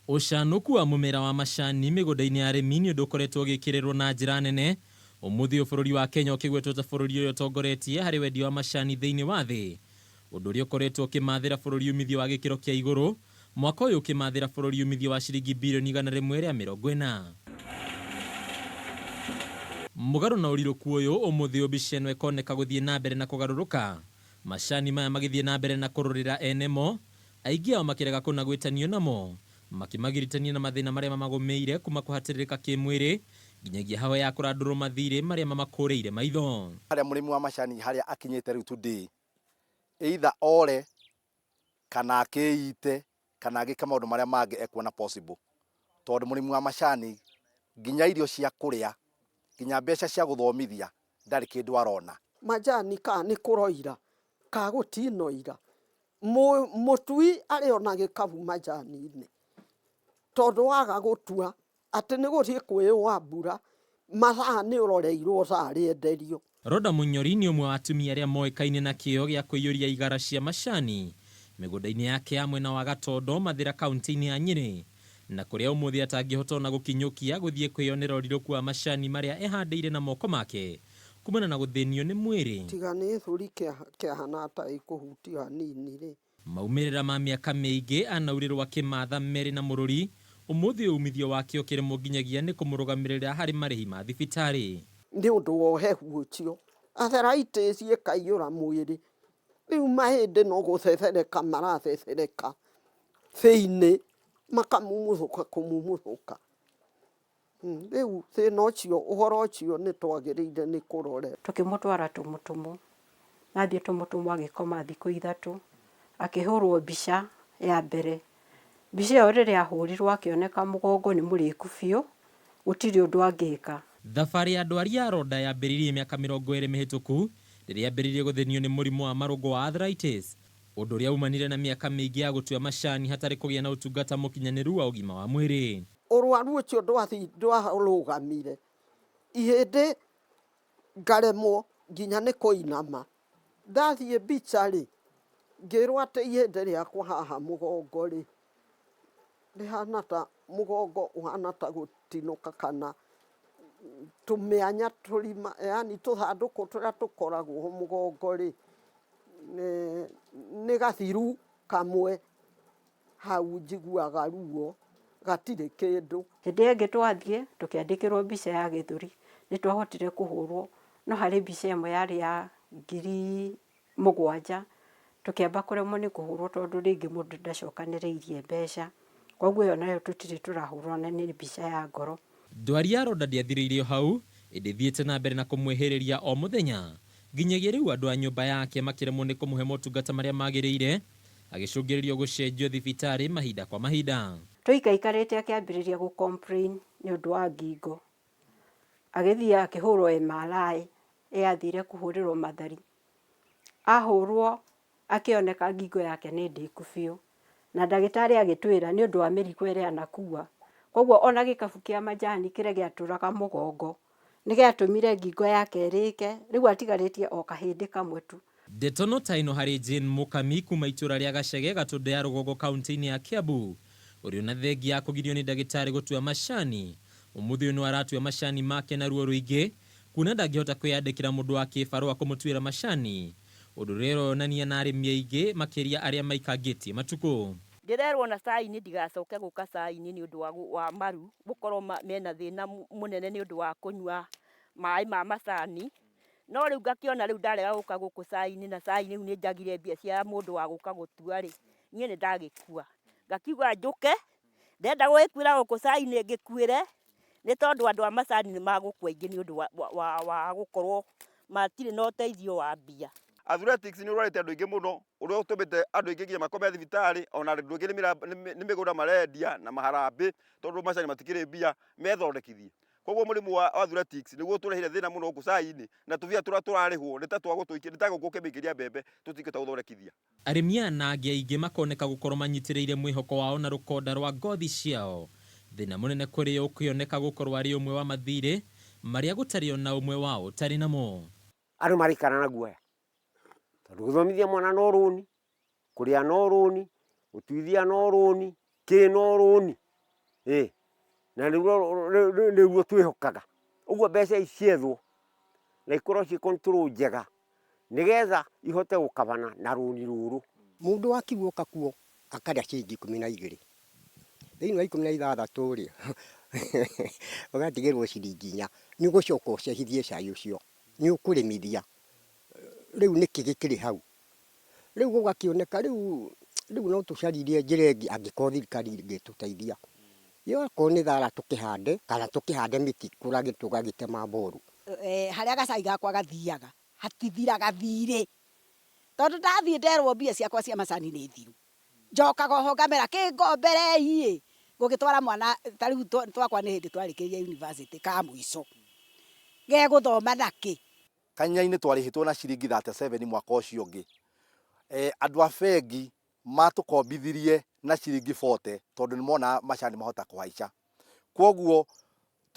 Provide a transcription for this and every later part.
Ũcanũku wa mũmera wa macani mĩgũnda-inĩ ya arĩmi nĩ ũndũ ũkoretwo ũgĩkĩrĩrwo na njĩra nene. Ũmũthĩ ũyũ bũrũri wa Kenya ũkĩgwetwo ta bũrũri ũrĩa ũtongoretie harĩ wendia wa macani thĩinĩ wa thĩ. Ũndũ ũrĩa ũkoretwo ũkĩmathĩra bũrũri umithio wa gĩkĩro kĩa igũrũ, mwaka ũyũ ũkĩmathĩra bũrũri umithio wa ciringi birioni 140. Mũgarũ na ũrirũku ũyũ, ũmũthĩ ũyũ mbica ĩno ĩkoneka gũthiĩ na mbere na kũgarũrũka. Macani maya magĩthiĩ na mbere na kũrũrĩra ene mo, aingĩ ao makĩrega kũna gwĩtanio namo, makĩmagiritania na mathĩna marĩa mamagũmĩire kuma kũhatĩrĩrĩka kĩmwĩrĩ nginyagia hahũ ya kũrandũrwo mathirĩ marĩa mamakũrĩire maitho. Harĩa mũrĩmi wa macani harĩa akinyĩte rĩu today, either ore kana akĩite kana agĩke maũndũ marĩa mangĩ ekuona possible. Tondũ mũrĩmi wa macani nginya irio cia kũrĩa, nginya mbeca cia gũthomithia ndarĩ kĩndũ arona. Majani kana nĩ kũroira kana gũtinoira, mũtui arĩ ona gĩkabu majani-inĩ, tondũ waga gũtua atĩ nĩ gũthiĩ kwĩyũa mbura, mathaa nĩ ũroreirwo thaa rĩenderio. Rhoda Munyori nĩ ũmwe wa atumia arĩa moĩkaine na kĩo gĩa kũiyũria igara cia macani mĩgũnda-inĩ yake ya mwena wa Gatondo, Mathĩra kaunti-inĩ ya Nyĩrĩ, na kũrĩa ũmũthĩ atangĩhota ona gũkinyũkia gũthiĩ kwĩyonera ũrirũku wa macani marĩa ehandĩire na moko make kumana na gũthĩnio nĩ mwĩrĩ. Tiga nĩ gĩthũri kĩahana ta gĩkũhutio hanini rĩ. Maumĩrĩra ma mĩaka mĩingĩ anaurĩrwo akĩmatha merĩ na mũrũri, ũmũthĩ ũyũ umithio wake ũkĩremwo nginyagia nĩ kũmũrũgamĩrĩra harĩ marĩhi ma thibitarĩ. Nĩ ũndũ wa ũhehu ũcio, arthritis ĩkaiyũra mwĩrĩ, rĩu mahĩndĩ no gũthethereka marathethereka thĩinĩ, makamumuthũka kũmumuthũka. Rĩu thĩna ũcio, ũhoro ũcio nĩ twagĩrĩire nĩ kũrorera. Tũkĩmũtwara Tũmũtũmũ, athiĩ Tũmũtũmũ agĩkoma thikũ ithatũ, akĩhũrwo mbica ya mbere. Mbica ĩyo rĩrĩa ahũrirwo akĩoneka mũgongo nĩ mũrĩku biũ, gũtirĩ ũndũ angĩka. Thabarĩ ya ndwari ya Rhoda yambĩrĩirie mĩaka 20 mĩhĩtũku rĩrĩa ambĩrĩirie gũthĩnio nĩ mũrimũ wa marũngo wa arthritis, ũndũ ũrĩa umanire na mĩaka mĩingĩ ya gũtua macani hatarĩ kũgĩa na ũtungata mũkinyanĩru wa ũgima wa mwĩrĩ. Ũrwaru ũcio ndwarũgamire, ihĩndĩ ngaremwo nginya nĩ kũinama. Ndathiĩ mbica rĩ, ngĩrwo atĩ ihĩndĩ rĩakwa haha mũgongo rĩ, rĩhana ta mũgongo ũhana ta gũtinũka kana tũmĩanya tũrima yaani tũthandũkũ tũrĩa tũkoragwo ho mũgongo rĩ, nĩ gathiru kamwe hau njiguaga ruo, gatirĩ kĩndũ. Hĩndĩ ĩyo ĩngĩ twathiĩ, tũkĩandĩkĩrwo mbica ya gĩthũri, nĩ twahotire kũhũrwo, no harĩ mbica ĩmwe yarĩ ya 7000, tũkĩamba kũremwo nĩ kũhũrwo tondũ rĩngĩ mũndũ ndacokanĩrĩirie mbeca, koguo ĩyo nayo tũtirĩ tũrahũrwo na nĩ mbica ya ngoro. Ndwari ya Rhoda ndĩathirĩire o hau, ĩndĩ ĩthiĩte na mbere na kũmwĩhĩrĩria o mũthenya, nginyagia rĩu andũ a nyũmba yake makĩremwo nĩ kũmũhe motungata marĩa magĩrĩire, agĩcũngĩrĩrio gũcenjio thibitarĩ mahinda kwa mahinda. Tũikaikarĩte akĩambĩrĩria gũ complain nĩ ũndũ wa ngingo, agĩthiĩ akĩhũrwo MRI, ĩyo athire kũhũrĩrwo mathari, ahũrwo akĩoneka ngingo yake nĩ ndĩku biũ, na ndagĩtarĩ agĩtwĩra nĩ ũndũ wa mĩrigo ĩrĩa anakua, koguo ona gĩkabu kĩa majani kĩrĩa gĩatũraga mũgongo, nĩ gĩatũmire ngingo yake ĩrĩke, rĩu atigarĩtie o kahĩndĩ kamwe tu. Ndeto no ta ĩno harĩ Jane Mũkami kuma itũra rĩa Gacege, Gatũndũ ya Rũgongo kaunti-inĩ ya Kiambu, ũrĩa ona thengia ya kũgirio nĩ ndagĩtarĩ gũtua macani, ũmũthĩ ũyũ no aratua macani make na ruo rũingĩ kuona ndangĩhota kwĩyandĩkĩra mũndũ wa kĩbarũa kũmũtuĩra macani, ũndũ ũrĩa ũronania na arĩmi aingĩ makĩria arĩa maikangĩtie matukũ. Ndĩrerwo na cai-inĩ ndigacoke gũka cai-inĩ nĩ ũndũ wa maru gũkorwo mena thĩna mũnene nĩ ũndũ wa kũnyua maĩ ma macani. No rĩu ngakĩona rĩu ndarega gũka gũkũ cai-inĩ na cai rĩu nĩ njagire mbia cia mũndũ wa gũka gũtua rĩ, niĩ nĩ ndagĩkua. Ngakiuga njũke, ndenda gũgĩkuĩra gũkũ cai-inĩ ngĩkuĩre, nĩ tondũ andũ a macani nĩ magũkua aingĩ nĩ ũndũ wa gũkorwo matirĩ na ũteithio wa mbia. Athletics nĩ ũrwarĩte andũ aingĩ mũno, ũrĩa ũtũmĩte andũ aingĩ nginya makome thibitarĩ, ona andũ aingĩ nĩ mĩgũnda marendia na maharambĩ, tondũ macani matikĩrĩ mbia methondekithie. Koguo mũrimũ wa athletics nĩguo ũtũreheire thĩna mũno gũkũ cai-inĩ, na tũbia tũrĩa tũrarĩhwo nĩ ta twa gũtũikia, nĩ ta ngũkũ ũkĩmĩikĩria mbembe, tũtingĩhota gũthondekithia. Arĩmi aya na angĩ aingĩ makoneka gũkorwo manyitĩrĩire mwĩhoko wao na rũkonda rwa ngothi ciao. Thĩna mũnene kũrĩ o ũkĩoneka gũkorwo arĩ ũmwe wa mathirĩ marĩa gũtarĩ ona ũmwe wao ũtarĩ namo. Andũ maraikara na guoya tondũ gũthomithia mwana no rũni, kũrĩa no rũni, gũtuithia no rũni, kĩ no rũni. Ĩ na nĩruo twĩhokaga. Ũguo mbeca ici ciethwo na ikorwo ciĩ control njega nĩgetha ihote gũkabana na rũni rũrũ. Mũndũ wa kiugo kakuo akarĩa ciringi 12. Thĩinĩ wa 16 rĩ, ũgatigĩrwo ciringi 4. Nĩ ũgũcoka ũcehithie cai ũcio, nĩ ũkũrĩmithia. Rĩu nĩkĩ gĩkĩrĩ hau? Rĩu gũgakĩoneka rĩu rĩu no tũcaririe njĩra ĩngĩ angĩkorwo thirikari ĩngĩtũteithia. Yo akorwo nĩ thara tũkĩhande kana tũkĩhande mĩtĩ kũrĩa tũgagĩtema mboru. Harĩa gacai gakwa gathiaga hatithiraga thirĩ, tondũ ndathiĩ nderwo mbia ciakwa cia macani nĩ thiru, njokaga oho ngamera kĩngomberei ĩ, ngũgĩtwara mwana ta rĩu twakwa nĩ hĩndĩ twarĩkĩrĩria university ka mũico, gegũthoma nakĩ? Kanya-inĩ twarĩhĩtwo na ciringi 37 mwaka ũcio ũngĩ. Andũ a bengi matũkombithirie na ciringi 40 tondũ nĩ monaga macani mahota kũhaica. Kwoguo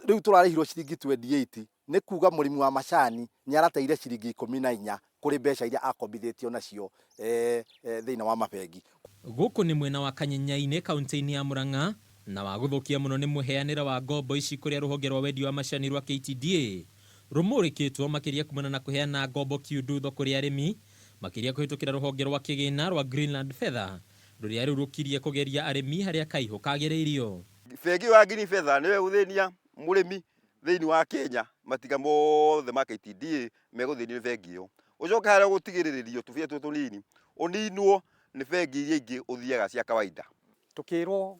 rĩu tũrarĩhirwo ciringi 28, nĩ kuga mũrĩmi wa macani nĩ arateire ciringi 14 kũrĩ mbeca iria akombithĩtio nacio thĩinĩ wa mabengi. Gũkũ nĩ mwena wa Kanyenyainĩ kaunti-inĩ ya Murang'a, na wa gũthũkia mũno nĩ mũheanĩre wa ngombo ici kũrĩa rũhonge rwa wendia wa macani rwa KTDA rũmũrĩkĩtwo makĩria kumana na kũheana ngombo kiundutho kũrĩ arĩmi, makĩria kũhĩtũkĩra rũhonge rwa kĩgĩna rwa Greenland Fedha rũrĩa rĩu rũkirie kũgeria arĩmi harĩa kaihũ kagĩrĩirio. Bengi ĩyo ya Green Feather nĩyo ĩgũthĩnia mũrĩmi thĩinĩ wa Kenya, matinga mothe ma KTDA megũthĩnio nĩ bengi ĩyo. Ũcoke harĩa ũgũtigĩrĩrĩrio tũbia tũtũ tũnini ũninwo nĩ bengi iria ingĩ ũthiaga cia kawaida. Tũkĩrwo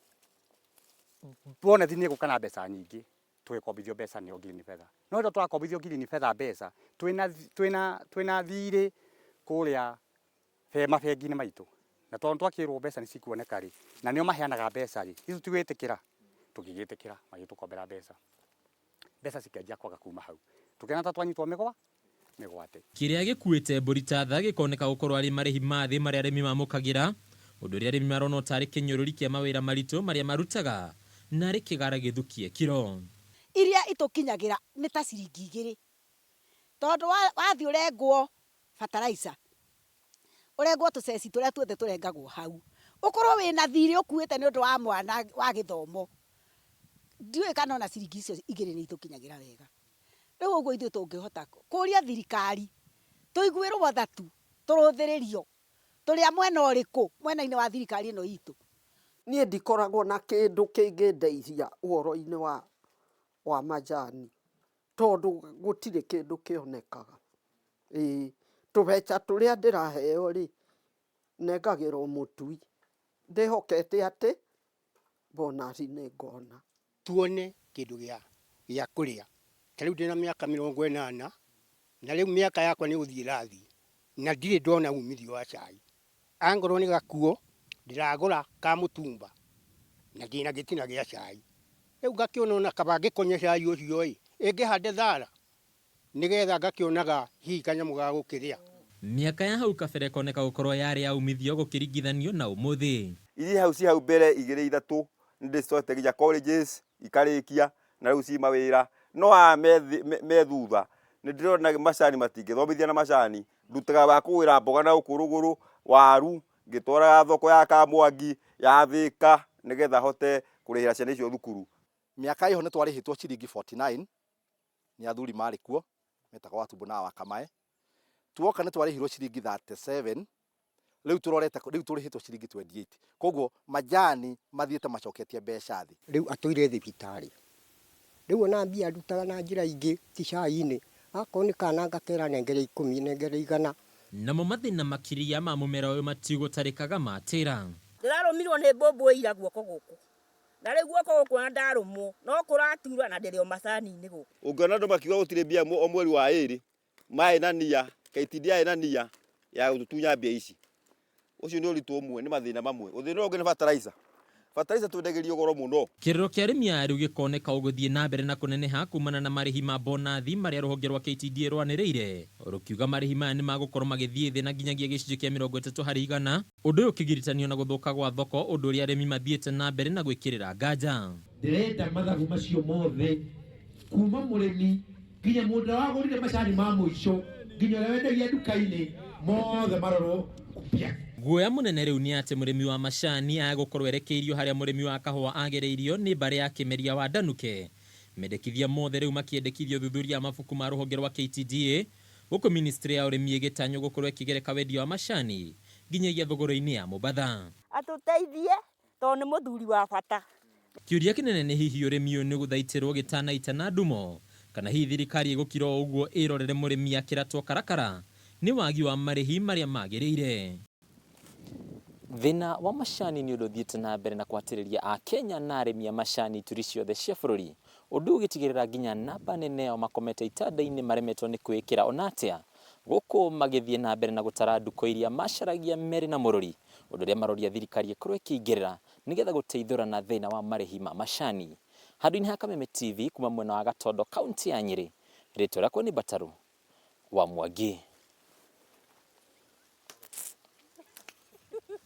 bonathi nĩ ĩgũka na mbeca nyingĩ, tũgĩkombithio mbeca nĩ Green Feather. No rĩrĩa tũrakombithio Green Feather mbeca, twĩna thirĩ kũrĩa mabengi-inĩ maitũ. Na tondũ twakĩrwo mbeca nĩ cikuoneka rĩ, na nĩo maheanaga mbeca rĩ, ithuĩ tũgĩtĩkĩra, tũgĩgĩtĩkĩra magĩtũkombera mbeca. Mbeca cikĩanjia kwaga kuma hau. Tũkĩona ta twanyitwo mĩgwate. Kĩrĩa gĩkuĩte mbũri ta tha gĩkoneka gũkorwo arĩ marĩhi ma thĩ marĩa arĩmi mamũkagĩra, ũndũ ũrĩa arĩmi marona tarĩ kĩnyũrũri kĩa mawĩra maritũ marĩa marutaga na arĩ kĩgara gĩthukie kiro. Iria itũkinyagĩra nĩ ta ciringi 2, tondũ wathiĩ ũrengwo fertilizer, ũrengwo tũceci tũrĩa tuothe tũrengagwo hau, ũkorwo wĩna thirĩ ũkuĩte nĩ ũndũ wa mwana wa gĩthomo, ndiũĩ kana ona ciringi icio 2 nĩ itũkinyagĩra wega. Rĩu ũguo ithuĩ tũngĩhota kũria thirikari tũiguĩrwo tha tu, tũrũthĩrĩrio tũrĩ a mwena ũrĩkũ mwena-inĩ wa thirikari ĩno itũ. Niĩ ndikoragwo na kĩndũ kĩngĩndeithia ũhoro-inĩ wa majani, tondũ gũtirĩ kĩndũ kĩonekaga. Ĩĩ, tũbeca tũrĩa ndĩraheo rĩ, nengagĩrwo mũtui, ndĩhokete atĩ bonus nĩ ngona. Tuone kĩndũ gĩa kũrĩa. Ta rĩu ndĩna mĩaka 80, na rĩu mĩaka yakwa nĩ gũthiĩ ĩrathiĩ, na ndirĩ ndona umithio wa cai. Angorwo nĩ gakuo, ndĩragũra ka mũtumba, na ndĩna gĩtina gĩa cai. Rĩu ngakĩona ona kaba ngĩkonya cai ũcio ĩ, ĩngĩhande thara, nĩgetha ngakĩonaga hihi kanyamũ ga gũkĩrĩa. Mĩaka ya hau kabere ĩkoneka gũkorwo yarĩ ya umithio gũkĩringithanio na ũmũthĩ. Iria hau ci hau mbere 2 3 nĩ ndĩcitwarĩte nginya colleges ikarĩkia na rĩu ci mawĩra, no aya me thutha nĩ ndĩrona macani matingĩthomithia na macani, ndutaga wa kũgũra mboga na gũkũ rũgũrũ, waru ngĩtwaraga thoko ya Kamwangi ya Thika nĩgetha hote kũrĩhĩra ciana icio thukuru. Mĩaka ĩho nĩ twarĩhĩtwo ciringi 49 nĩ athuri marĩ kuo metagwo Watumbo na Wakamae. Tuoka nĩ twarĩhirwo ciringi 37, rĩu tũrorete rĩu tũrĩhĩtwo ciringi 28. Koguo majani mathiĩte macoketie mbeca thĩ. Rĩu atũire thibitarĩ. Rĩu ona mbia ndutaga na njĩra ingĩ ti cai-inĩ. Akorwo nĩ kana ngakera nengere 10, nengere 100. Namo mathĩna makĩria ma mũmera ũyũ matigũtarĩkaga matĩra. Ndĩrarũmirwo nĩ mbũmbũ ira guoko gũkũ. Na rĩu guoko gũkũ ona ndarũmwo no kũratura na ndĩrĩ o macani-inĩ gũkũ. Ũngĩona andũ makiuga gũtirĩ mbia o mweri wa 2, maĩ na nia, KTDA na nia ya gũtũtunya mbia ici. Ũcio nĩ ũritũ ũmwe, nĩ mathĩna mamwe. Ũthĩna ũngĩ nĩ fertilizer. Fertilizer twendagĩrio goro mũno. Kĩrĩro kĩa arĩmi aya rĩu gĩkoneka ũgũthiĩ na mbere na kũneneha kumana na marĩhi ma bonathi marĩa rũhonge rwa KTDA rwanĩrĩire, rũkiuga marĩhi maya nĩ magũkorwo magĩthiĩ thĩ na nginyagia gĩcunjĩ kĩa 30%, ũndũ ũyũ ũkĩgiritanio na gũthũka gwa thoko, ũndũ ũrĩa arĩmi mathiĩte na mbere na gwĩkĩrĩra nganja. Ndĩrenda mathabu macio mothe kuma mũrĩmi nginya mũndũ ũrĩa wagũrire macani ma mũico nginya ũrĩa wendagia nduka-inĩ mothe marorwo upya. Guoya mũnene rĩu nĩ atĩ mũrĩmi wa macani agũkorwo erekeirio harĩa mũrĩmi wa kahũa agereirio nĩ mbarĩ ya Kĩmeria wa Ndanuke. Mendekithia mothe rĩu makĩendekithia ũthuthuria wa mabuku ma rũhonge rwa KTDA gũkũ ministry ya ũrĩmi ĩgĩtanywo gũkorwo ĩkĩgereka wendia wa macani nginyagia thogora-inĩ ya Mombatha. Atũteithie tondũ nĩ mũthuri wa bata. Kĩũria kĩnene nĩ hihi ũrĩmi ũyũ nĩ ũgũthaitĩrwo gĩtanaita na ndumo kana hihi thirikari ĩgũkira o ũguo ĩrorere mũrĩmi akĩratwo karakara nĩ wagi wa marĩhi marĩa magĩrĩire. Thĩna wa macani nĩ ũndũ ũthiĩte na mbere na kũhatĩrĩria Akenya na arĩmi a macani ituri ciothe cia bũrũri, ũndũ ũgĩtigĩrĩra nginya namba nene yao makomete itanda-inĩ maremetwo nĩ kwĩĩkĩra ona atĩa, gũkũ magĩthiĩ na mbere na gũtara ndukũ iria macaragia merĩ na mũrũri, ũndũ ũrĩa maroria thirikari ĩkorwo ĩkĩingĩrĩra nĩgetha gũteithũrana thĩna wa marĩhi ma macani. Handũ-inĩ ha Kameme TV kuma mwena wa Gatondo kaunti ya Nyĩrĩ, rĩtwa rĩakwa nĩ Mbatarũ wa Mwangi.